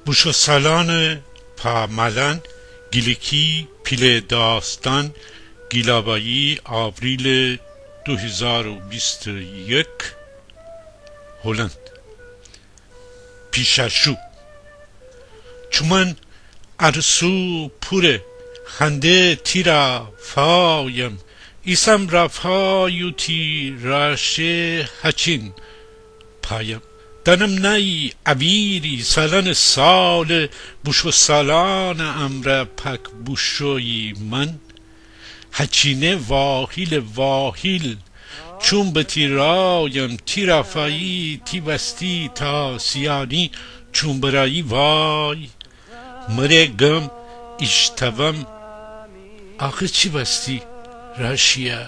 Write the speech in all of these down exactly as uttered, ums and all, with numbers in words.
بوشو سالانٚ پا مالان، گیلکی، پیله داستان، گیلابایی، آوریلٚ دو هیزار و بیست و یک، هلند. پیشاشو. چومأن ارسو پوره، هنده تی رافایم، ایسم رافای و تی راشه هچین پایم. دأنم نأیی اویری، سالأنٚ ساله، بوشو سالانٚ امرأ پاک بوشویی من. هچینه واهیلٚ واهیل، چوم به تی رایم، تی رافایی، تی وستی، تاسیانی، چوم برایی وای. مره گم ایشتاوم، آخه چی وستی راشیه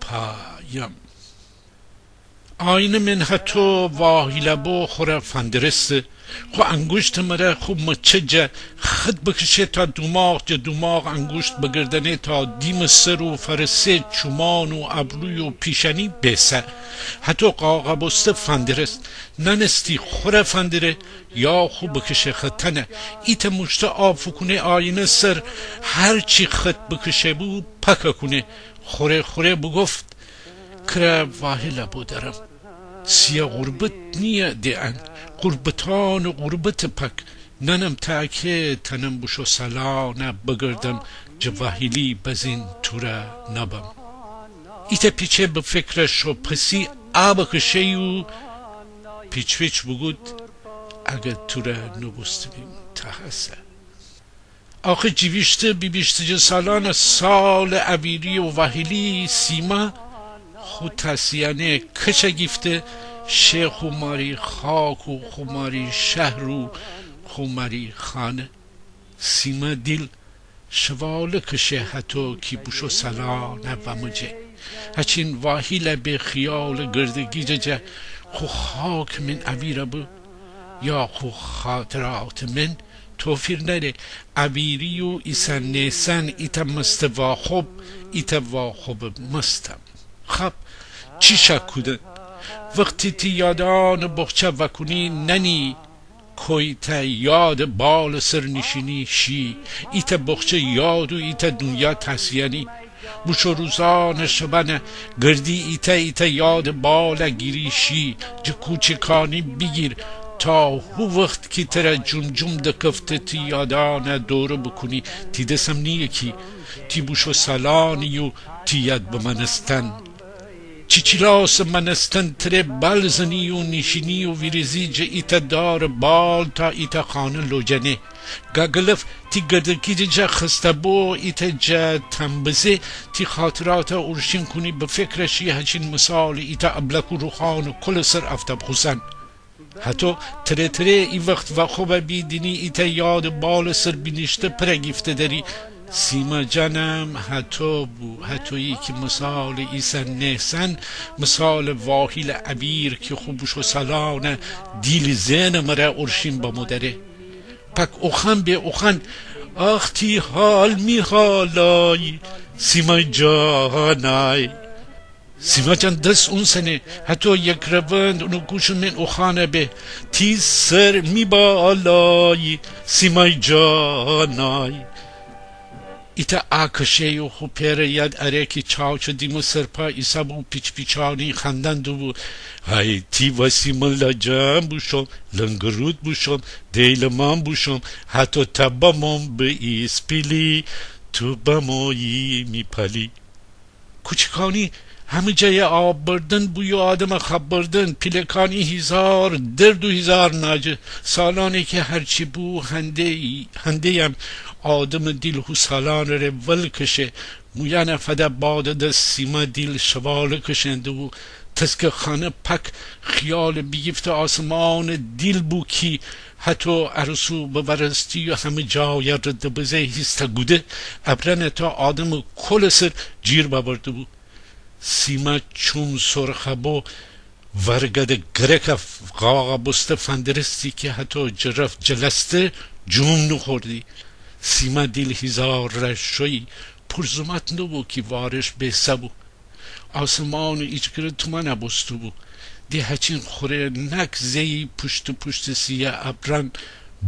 پایم. آینه من هتو واهیله بو خوره فندرسته. خو انگوشتٚ مره خو مچه جا خط بکشه تا دوماغ، جه دوماغ انگوشت بگردنه تا دیمٚ سر و فرسه چومان و ابروی و پیشانی بیسه. هتو قاقا بوسته فندرست. ننستی خوره فندره یا خو بکشه خطنه. ایتأ موشته آب فوکونه آینه سر، هرچی خط بکشه بو پاکه کونه. خوره خوره بوگفت: کره واهیله بو درم. سیه غوربت نییه ده ان، غوربتانٚ غوربتٚ پاک. ننم تا کی تنم بوشو سالانه بگردم، جه واهیلی بزین توره نبم. ایتأ پیچه به فکره شو پسی آبٚ کشه‌یو پیچ پیچ بوگود: اگه توره نوبوسته‌بیم تا هسه. آخه جیویشته بیبیشته جه سالانٚ سالٚ اویری و واهیلی سیما خو تاسیانه کچه گیفته شه خو ماری خاک و خو ماری شهر و خو ماری خانه. سیما دیل شواله کشه هتو کی بوشو سالانه وامجه. هچین واهیله به خیالٚ گردگیجه جه خو خاکٚ من اویره بو یا خو خاطراتٚ من. توفیر نره، اویری و ایسه نیسن، ایتأ مستٚ واخوب، ایتأ واخوبٚ مستم. خب، چی شک کودن؟ وختی تی یادانٚ بخچه وأکونی ننی، کوی تا یادٚ بالٚ سر نیشینی شی، ایتأ بخچه یاد و ایتأ دونیا تاسیانی. بوشو روزانٚ شبانه گردی ایتأ ایتأ یادٚ باله گیری شی، جه کوچکانی بیگیر تا هو وخت کی تره جوم جوم دکفته تی یادانه دوره بوکونی. تی دسم نییه کی تی بوشو سالانی و تی یاد بمأنستن. چیچیلاسٚ مأنستن تره بال زنی و نیشینی و ویریزی جه ایتأ دارٚ بال تا ایتأ خانه لوجنه. گاگلف تی گردگیجه جا خسته بو، ایتأ جا تنبزه، تی خاطراته اورشین کونی به فکره شی هچین مثالٚ ایتأ ابلک و روخانٚ کلٚ سر آفتاب خوسن. هتو تره تره ای وخت واخوبه بی دینی ایتأ یادٚ بالٚ سر بینیشته پره گیفته دری. سیما جانم هتو بو، هتویی کی مثالٚ ایسه نیسن، مثالٚ واهیلٚ اویر کی خو بوشو سالانه دیلٚ زئنٚ مره اورشین بمو دره. پک اوخوأن به اوخوأن: آخ تی حال می حالای، سیمای جانای. سیما جان دس اونسنه، هتو یک روند اونٚ گوشٚ من اوخوأنه به: تی سر می بالای، سیمای جانای. ایتأ آه کشه‌یو خو پئرٚ یاد آره کی چاچٚ دیمٚ سرپا ایسه‌بو پیچ‌پیچانی خوأندن دوبو: های تی وسی من لاجان بوشوم، لنگرود بوشوم، دیلمان بوشوم، هتو تا بموم به ایسپیلی، تو بمویی می پالی. کوچیکانی همه جای آب بردن بو یو آدمٚ خواب بردن، پیلکانی هیزار درد و هیزار ناجه. سالانی کی هرچی بو هنده‌یم آدمٚ دیل هو سالانٚ ره ول کشه. مویأنه فده بادٚ دس سیما دیل شواله کشئن دوبو. تسکٚ خانه پک خیالٚ بیگیفته آسمانٚ دیل بو کی هتو ارسو ببرستی و همه جای رد بزه هیسته گوده، ابرأنه تا آدمٚ کلٚ سر جیر ببرده بو. سیما چوم سرخه بو، ورگده گرکه قاقه بوسته فندرستی کی هتو جرف جلسته جوم نوخوردی. سیما دیل هیزار رشویی پورزومات نوبو کی وارش بیسه بو. آسمانٚ ایجگره تومأنه بوسته بو. دی هچین خوره‌نک زئی پوشتٚ پوشتٚ سیه ابرأن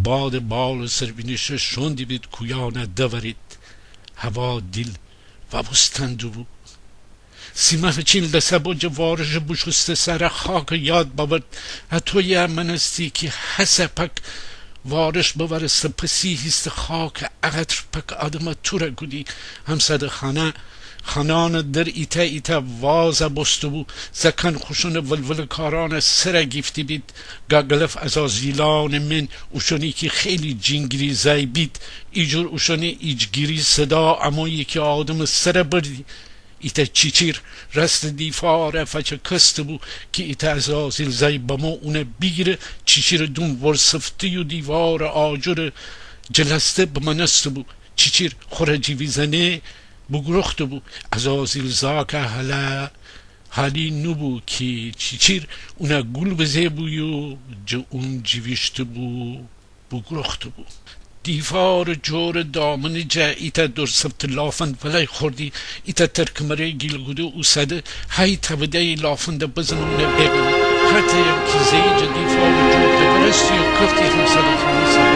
بادٚ بالٚ سر بینیشه شوندی بید کویانه دورید. هوا دیل وابوستن دوبو. سیمه فچین لسه بو جه وارشٚ بوشوسته سره خاکٚ یاد ببرد. هتویه مأنستی کی هسه پک وارش بورسته پسی هیسته خاکٚ اقدر پک آدمه توره کودی. همسادٚ خانه خانانٚ در ایتأ ایتأ وازه بوسته‌بو. زأکأن خوشونٚ ولولٚ کارانٚ سره گیفتی بید. گاگلف عزازیلانٚ من اوشونی کی خیلی جینگیری زأی بید. ایجور اوشونٚ ایجگیری صدا امویی کی آدمٚ سره بردی. ایتأ چیچیر راستٚ دیفاره فأچکسته‌بو کی ایتأ عزازیل زأی بمو اونه بیگیره. چیچیرٚ دون ورسفته‌یو دیوارٚ آجورٚ جلسته بمأنسته‌بو. چیچیر خوره جیویزأنه بوگروخته‌بو. عزازیل زاکه هله حالی نوبو کی چیچیر اونه گول بزه‌بو یو جه اون جیویشته‌بو بوگروخته‌بو. دیفارٚ جورٚ دامنٚ جه ایتأ درسفته لافند ولأی خوردی. ایتأ ترکمره گیل‌گوده اوسده هی تبده‌یی لافنده بزنه اونه بگنه. هته‌یم کی زه‌یی جه دیفارٚ جور دبرستی و کفتی همسادٚ خانه سر.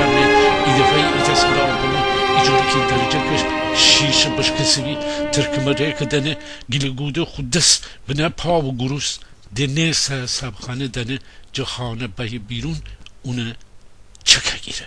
ایدفعه‌یی ایتأ صدا بمو ایجور کی درجکش شیشه بشکسه‌بی. ترکمره که دأنه گیل‌گوده خو دس بنه پا و گوروس دینه سه سبخانه دأنه جه خانه بأیه بیرون اونه چکه گیره.